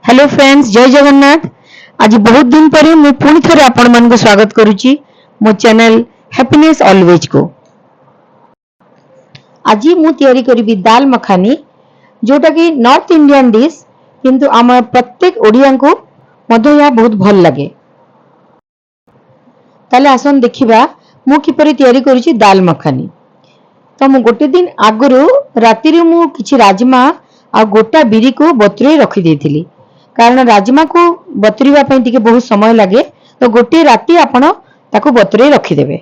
Hello friends, ଜୟ ଜଗନ୍ନାଥ। ଆଜି ବହୁତ ଦିନ ପରେ ମୁଁ ପୁଣି ଥରେ ଆପଣମାନଙ୍କୁ ସ୍ୱାଗତ କରୁଛି ମୋ ଚ୍ୟାନେଲ ହ୍ୟାପିନେସ୍ ଅଲୱେଜକୁ। ଆଜି ମୁଁ ତିଆରି କରିବି ଦାଲ ମଖାନି, ଯୋଉଟାକି ନର୍ଥ ଇଣ୍ଡିଆନ ଡିଶ୍, କିନ୍ତୁ ଆମ ପ୍ରତ୍ୟେକ ଓଡ଼ିଆଙ୍କୁ ମଧ୍ୟ ଏହା ବହୁତ ଭଲ ଲାଗେ। ତାହେଲେ ଆସନ୍ତୁ ଦେଖିବା ମୁଁ କିପରି ତିଆରି କରୁଛି ଦାଲ ମଖାନି। ତ ମୁଁ ଗୋଟେ ଦିନ ଆଗରୁ ରାତିରେ ମୁଁ କିଛି ରାଜମା ଆଉ ଗୋଟା ବିରିକୁ ବତୁରେଇ ରଖିଦେଇଥିଲି, କାରଣ ରାଜମାକୁ ବତୁରିବା ପାଇଁ ଟିକେ ବହୁତ ସମୟ ଲାଗେ। ତ ଗୋଟିଏ ରାତି ଆପଣ ତାକୁ ବତୁରେଇ ରଖିଦେବେ।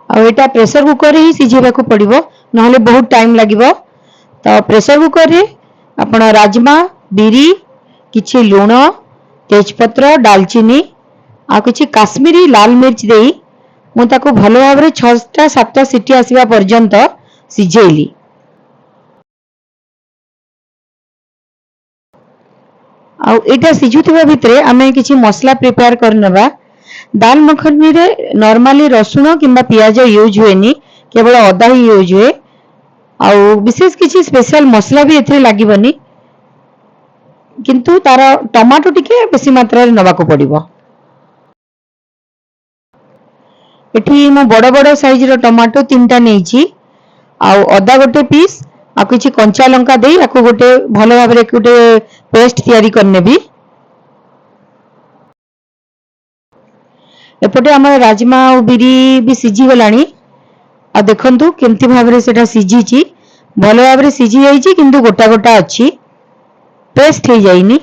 ଆଉ ଏଇଟା ପ୍ରେସର କୁକରରେ ହିଁ ସିଝେଇବାକୁ ପଡ଼ିବ, ନହେଲେ ବହୁତ ଟାଇମ୍ ଲାଗିବ। ତ ପ୍ରେସର କୁକରରେ ଆପଣ ରାଜମା, ବିରି, କିଛି ଲୁଣ, ତେଜପତ୍ର, ଡାଲଚିନି ଆଉ କିଛି କାଶ୍ମୀରୀ ଲାଲ ମିର୍ଚ ଦେଇ ମୁଁ ତାକୁ ଭଲ ଭାବରେ 6ଟା 7ଟା ସିଟି ଆସିବା ପର୍ଯ୍ୟନ୍ତ ସିଝେଇଲି। ଆଉ ଏଇଟା ସିଝୁଥିବା ଭିତରେ ଆମେ କିଛି ମସଲା ପ୍ରିପେୟାର କରିନେବା। ଦାଲ ମଖନିରେ ନର୍ମାଲି ରସୁଣ କିମ୍ବା ପିଆଜ ୟୁଜ୍ ହୁଏନି, କେବଳ ଅଦା ହିଁ ୟୁଜ୍ ହୁଏ। ଆଉ ବିଶେଷ କିଛି ସ୍ପେଶାଲ ମସଲା ବି ଏଥିରେ ଲାଗିବନି, କିନ୍ତୁ ତାର ଟମାଟୋ ଟିକେ ବେଶୀ ମାତ୍ରାରେ ନେବାକୁ ପଡ଼ିବ। ଏଠି ମୁଁ ବଡ଼ ବଡ଼ ସାଇଜର ଟମାଟୋ 3ଟା ନେଇଛି, ଆଉ ଅଦା ଗୋଟେ ପିସ୍ ଆଉ କିଛି କଞ୍ଚା ଲଙ୍କା ଦେଇ ଆକୁ ଗୋଟେ ଭଲ ଭାବରେ ଗୋଟେ ପେଷ୍ଟ ତିଆରି କରିନେବି। ଏପଟେ ଆମର ରାଜମା ଆଉ ବିରି ବି ସିଝିଗଲାଣି। ଆଉ ଦେଖନ୍ତୁ କେମିତି ଭାବରେ ସେଟା ସିଝିଛି, ଭଲ ଭାବରେ ସିଝି ଯାଇଛି, କିନ୍ତୁ ଗୋଟା ଗୋଟା ଅଛି, ପେଷ୍ଟ ହେଇଯାଇନି।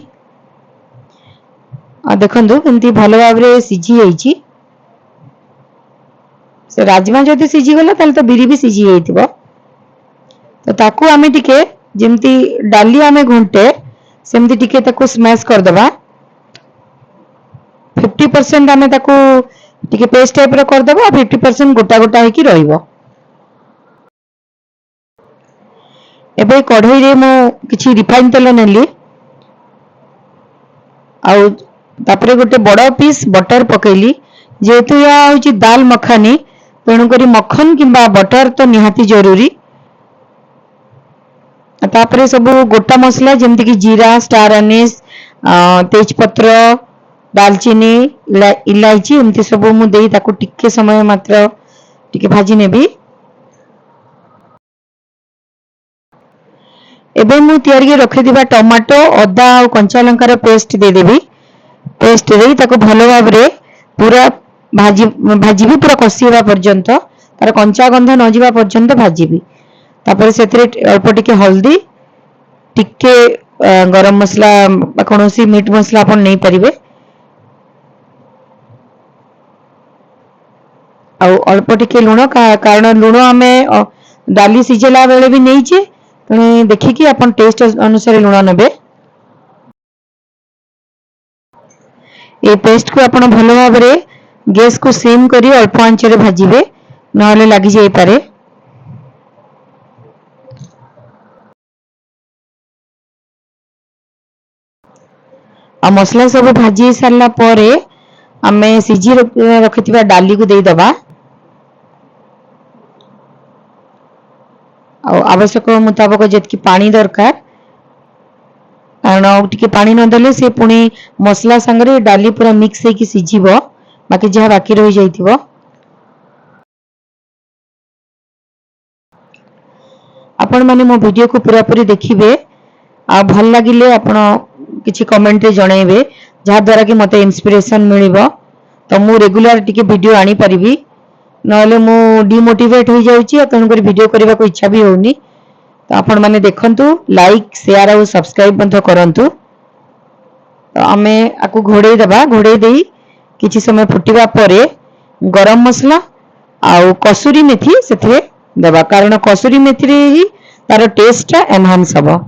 ଆଉ ଦେଖନ୍ତୁ କେମିତି ଭଲ ଭାବରେ ସିଝି ଯାଇଛି। ସେ ରାଜମା ଯଦି ସିଝିଗଲା ତାହେଲେ ତ ବିରି ବି ସିଝି ଯାଇଥିବ। ତ ତାକୁ ଆମେ ଟିକେ ଯେମିତି ଡାଲି ଆମେ ଘୁଣ୍ଟେ ସେମିତି ଟିକେ ତାକୁ ସ୍ମାଶ କରିଦେବା। 50% ଆମେ ତାକୁ ଟିକେ ପେଷ୍ଟ ଟାଇପର କରିଦେବା, ଆଉ 50% ଗୋଟା ଗୋଟା ହେଇକି ରହିବ। ଏବେ କଢ଼େଇରେ ମୁଁ କିଛି ରିଫାଇନ ତେଲ ନେଲି, ଆଉ ତାପରେ ଗୋଟେ ବଡ଼ ପିସ୍ ବଟର ପକେଇଲି। ଯେହେତୁ ଏହା ହେଉଛି ଦାଲ ମଖାନି, ତେଣୁକରି ମଖନ କିମ୍ବା ବଟର ତ ନିହାତି ଜରୁରୀ। ତାପରେ ସବୁ ଗୋଟା ମସଲା ଯେମିତିକି ଜିରା, ଷ୍ଟାର ଆନିସ୍, ତେଜପତ୍ର, ଡାଲଚିନି, ଇଲାଇଚି ଏମିତି ସବୁ ମୁଁ ଦେଇ ତାକୁ ଟିକେ ସମୟ ମାତ୍ର ଟିକେ ଭାଜି ନେବି। ଏବେ ମୁଁ ତିଆରି କରି ରଖିଥିବା ଟମାଟୋ, ଅଦା ଆଉ କଞ୍ଚା ଲଙ୍କାର ପେଷ୍ଟ ଦେଇଦେବି। ପେଷ୍ଟ ଦେଇ ତାକୁ ଭଲ ଭାବରେ ପୁରା ଭାଜିବି, ପୁରା କଷି ହେବା ପର୍ଯ୍ୟନ୍ତ, ତାର କଞ୍ଚା ଗନ୍ଧ ନ ଯିବା ପର୍ଯ୍ୟନ୍ତ ଭାଜିବି। ତାପରେ ସେଥିରେ ଅଳ୍ପ ଟିକେ ହଳଦୀ, ଟିକେ ଗରମ ମସଲା ବା କୌଣସି ମିଟ୍ ମସଲା ଆପଣ ନେଇପାରିବେ, ଆଉ ଅଳ୍ପ ଟିକେ ଲୁଣ, କାରଣ ଲୁଣ ଆମେ ଡାଲି ସିଝେଇଲା ବେଳେ ବି ନେଇଛେ, ତେଣୁ ଦେଖିକି ଆପଣ ଟେଷ୍ଟ ଅନୁସାରେ ଲୁଣ ନେବେ। ଏ ପେଷ୍ଟକୁ ଆପଣ ଭଲ ଭାବରେ ଗ୍ୟାସକୁ ସିମ୍ କରି ଅଳ୍ପ ଆଞ୍ଚରେ ଭାଜିବେ, ନହେଲେ ଲାଗିଯାଇପାରେ। ଆଉ ମସଲା ସବୁ ଭାଜି ହେଇ ସାରିଲା ପରେ ଆମେ ସିଝି ରଖିଥିବା ଡାଲିକୁ ଦେଇଦେବା। ଆଉ ଆବଶ୍ୟକ ମୁତାବକ ଯେତିକି ପାଣି ଦରକାର, କାରଣ ଆଉ ଟିକେ ପାଣି ନଦେଲେ ସେ ପୁଣି ମସଲା ସାଙ୍ଗରେ ଡାଲି ପୁରା ମିକ୍ସ ହେଇକି ସିଝିବ, ବାକି ଯାହା ବାକି ରହିଯାଇଥିବ। ଆପଣମାନେ ମୋ ଭିଡ଼ିଓକୁ ପୁରାପୁରି ଦେଖିବେ, ଆଉ ଭଲ ଲାଗିଲେ ଆପଣ କିଛି କମେଣ୍ଟରେ ଜଣାଇବେ, ଯାହାଦ୍ୱାରା କି ମୋତେ ଇନ୍ସପିରେସନ୍ ମିଳିବ, ତ ମୁଁ ରେଗୁଲାର ଟିକେ ଭିଡ଼ିଓ ଆଣିପାରିବି। ନହେଲେ ମୁଁ ଡିମୋଟିଭେଟ୍ ହେଇଯାଉଛି, ଆଉ ତେଣୁକରି ଭିଡ଼ିଓ କରିବାକୁ ଇଚ୍ଛା ବି ହେଉନି। ତ ଆପଣମାନେ ଦେଖନ୍ତୁ, ଲାଇକ୍, ସେୟାର ଆଉ ସବସ୍କ୍ରାଇବ୍ ମଧ୍ୟ କରନ୍ତୁ। ତ ଆମେ ଆକୁ ଘୋଡ଼େଇ ଦେବା। ଘୋଡ଼େଇ ଦେଇ କିଛି ସମୟ ଫୁଟିବା ପରେ ଗରମ ମସଲା ଆଉ କସୁରୀ ମେଥି ସେଥିରେ ଦେବା, କାରଣ କସୁରୀ ମେଥିରେ ହିଁ ତାର ଟେଷ୍ଟଟା ଏନହାନ୍ସ ହବ।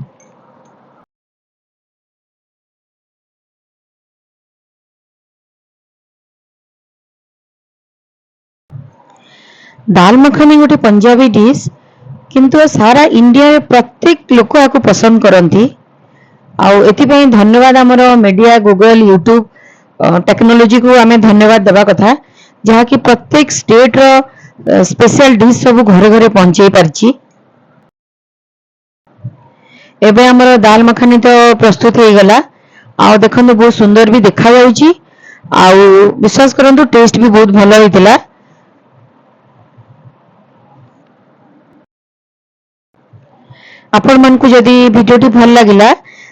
ଦାଲ ମଖାନି ଗୋଟେ ପଞ୍ଜାବୀ ଡିଶ୍, କିନ୍ତୁ ସାରା ଇଣ୍ଡିଆରେ ପ୍ରତ୍ୟେକ ଲୋକ ଏହାକୁ ପସନ୍ଦ କରନ୍ତି। ଆଉ ଏଥିପାଇଁ ଧନ୍ୟବାଦ ଆମର ମିଡ଼ିଆ, ଗୁଗଲ, ୟୁଟ୍ୟୁବ, ଟେକ୍ନୋଲୋଜିକୁ ଆମେ ଧନ୍ୟବାଦ ଦେବା କଥା, ଯାହାକି ପ୍ରତ୍ୟେକ ଷ୍ଟେଟ୍ର ସ୍ପେଶାଲ ଡିଶ୍ ସବୁ ଘରେ ଘରେ ପହଞ୍ଚେଇ ପାରିଛି। ଏବେ ଆମର ଦାଲ ମଖାନି ତ ପ୍ରସ୍ତୁତ ହେଇଗଲା। ଆଉ ଦେଖନ୍ତୁ, ବହୁତ ସୁନ୍ଦର ବି ଦେଖାଯାଉଛି ଆଉ ବିଶ୍ୱାସ କରନ୍ତୁ, ଟେଷ୍ଟ ବି ବହୁତ ଭଲ ହେଇଥିଲା। ଆପଣମାନଙ୍କୁ ଯଦି ଭିଡ଼ିଓଟି ଭଲ ଲାଗିଲା,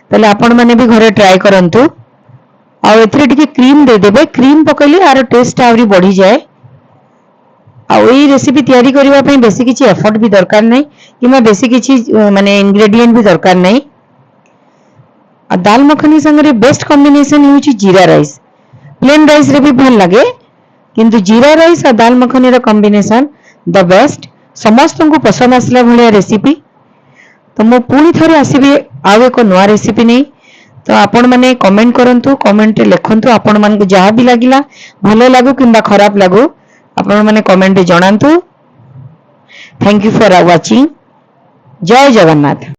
ତାହେଲେ ଆପଣମାନେ ବି ଘରେ ଟ୍ରାଏ କରନ୍ତୁ। ଆଉ ଏଥିରେ ଟିକେ କ୍ରିମ୍ ଦେଇଦେବେ। କ୍ରିମ୍ ପକେଇଲେ ଆର ଟେଷ୍ଟ ଆହୁରି ବଢ଼ିଯାଏ। ଆଉ ଏଇ ରେସିପି ତିଆରି କରିବା ପାଇଁ ବେଶୀ କିଛି ଏଫର୍ଟ ବି ଦରକାର ନାହିଁ କିମ୍ବା ବେଶୀ କିଛି ମାନେ ଇନଗ୍ରେଡିଏଣ୍ଟ ବି ଦରକାର ନାହିଁ। ଆଉ ଦାଲ ମଖାନି ସାଙ୍ଗରେ ବେଷ୍ଟ କମ୍ବିନେସନ ହେଉଛି ଜିରା ରାଇସ୍। ପ୍ଲେନ୍ ରାଇସ୍ରେ ବି ଭଲ ଲାଗେ, କିନ୍ତୁ ଜିରା ରାଇସ୍ ଆଉ ଦାଲ ମଖାନିର କମ୍ବିନେସନ the best, ସମସ୍ତଙ୍କୁ ପସନ୍ଦ ଆସିଲା ଭଳିଆ ରେସିପି। ତ ମୁଁ ପୁଣି ଥରେ ଆସିବି ଆଉ ଏକ ନୂଆ ରେସିପି ନେଇ। ତ ଆପଣମାନେ କମେଣ୍ଟ କରନ୍ତୁ, କମେଣ୍ଟରେ ଲେଖନ୍ତୁ, ଆପଣମାନଙ୍କୁ ଯାହା ବି ଲାଗିଲା, ଭଲ ଲାଗୁ କିମ୍ବା ଖରାପ ଲାଗୁ, ଆପଣମାନେ କମେଣ୍ଟରେ ଜଣାନ୍ତୁ। Thank you for watching. Jay Jagannath.